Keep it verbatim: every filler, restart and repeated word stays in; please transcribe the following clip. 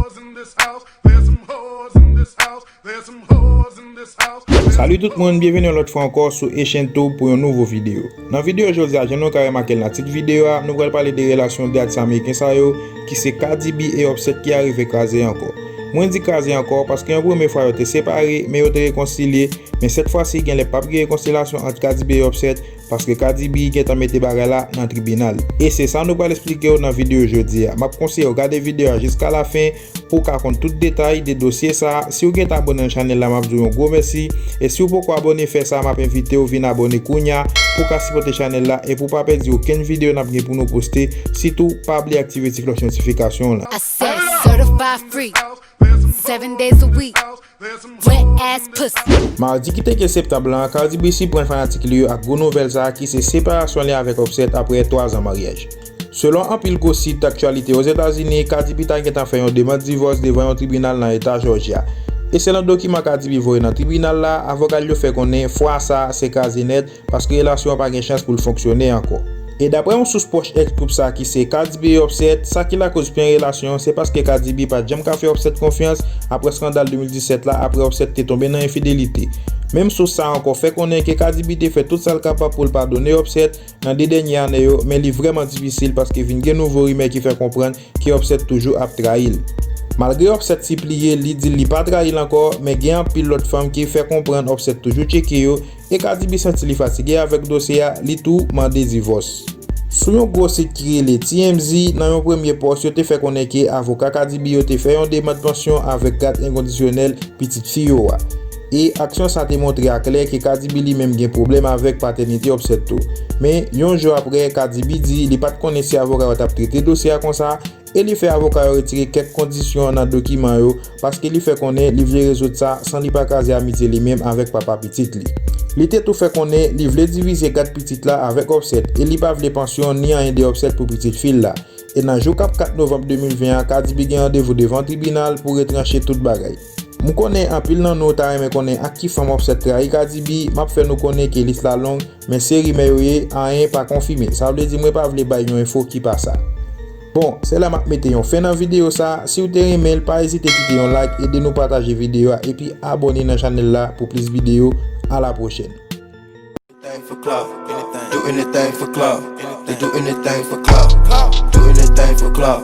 Hoes in this house, there's some hoes in this house, there's some hoes in this house. Salut tout moun, byenveni yon lòt fwa ankò sou Asian Tube pou yon nouvo videyo. Nan videyo jodi a, jan nou ka remake l nan tit videyo a, nou pral pale de relasyon de atis ameriken sa yo, ki se Cardi B e Offset ki arive kraze ankò. Mwen di kraze ankò paske yon premye fwa yo te separe, men yo te rekonsilye, men sèt fwa si genlè p ap gen rekonsilyasyon ant Cardi B e Offset, paske Cardi B gentan mete bagay la nan tribinal. E se sa nou pral eksplike w nan videyo jodi a. M ap konseye w gade videyo a jiska lafen pou w ka konn tout detay de dosye sa a. Si w gentan abòne nan chanèl la, m ap di w yon gwo mèsi. E si w poko abòne, fè sa, m ap envite w vin abòne kounye a pou w ka sipòte chanèl la e pou w pa pèdi okenn videyo n ap gen pou nou poste. Sitou, pa bliye aktive ti klòch notifikasyon w lan. I said certified freak, seven days a week, wet ass pussy. Madi ki te kenz septanm lan, Cardi B siprann fanatik li yo ak gwo nouvèl sa a ki se separasyon li avèk Offset apre twa zan maryaj. Selon anpil gwo sit aktyalite Ozetazini, Cardi B ta gentan fè yon demann divòs devan yon tribinal nan eta Jòjya. E selon dokiman Cardi B voye nan tribinal la, avoka l yo fè konnen fwa sa a se kraze nèt, paske relasyon an pa gen chans pou l fonksyone ankò. E daprè yon sous pwòch èks koup sa ki se Cardi B e Offset, sa ki lakoz plen relasyon an, se paske Cardi B pa t janm ka fè Offset konfyans apre eskandal de mil disèt la, apre Offset te tonbe nan enfidelite. Menm sous sa a ankò fè konnen ke Cardi B te fè tout sa l kapab pou l padone Offset nan de dènye ane yo, men li vrèman difisil paske vin gen nouvo rimè ki fè konprann ke Offset toujou ap trayi l. Malgre Offset sipliye, li di li pa trayi l ankò, men gen anpil lòt fanm ki fè konprann Offset toujou tcheke yo, e Cardi B santi li fatige avèk dosye a, li tou mande divòs. Sou yon gwo sit ki rele T M Z, nan yon premye pòs, yo te fè konnen ke avoka Cardi B yo te fè yon demann pansyon avèk gad enkondisyonèl pitit fi yo a. E aksyon sa te montre aklè ke Cardi B li menm gen pwoblèm avèk patènite Offset tou. Men, yon jou apre, Cardi B di li pa t konnen si avoka yo t ap trete dosye a konsa, e li fè avoka yo retire kèk kondisyon nan dokiman yo, paske li fè konnen li vle rezoud sa san li pa kraze amitye li menm avèk papa pitit li. Li te tou fè konnen li vle divize gad pitit la avèk Offset, e li pa vle pansyon ni anyen de Offset pou pitit fi l la. E nan jou k ap kat novanm de mil ven an, Cardi B gen randevou devan tribinal pou retranche tout bagay. M konnen anpil nan nou ta renmen konnen ak ki fanm Offset trayi Cardi B, m ap fè nou konnen ke lis la long, men se rimè yo ye, anyen pa konfime. Sa vle di mwen pa vle bay yon enfo ki pa sa. Bon, se la m ap mete yon fen nan videyo sa. Si w te renmen l, pa ezite kite yon like, ede nou pataje videyo a, epi abòne nan chanèl la pou plis videyo. A la pwochèn. Anything for clout. Do anything for clout. They do anything for clout. Do anything for clout.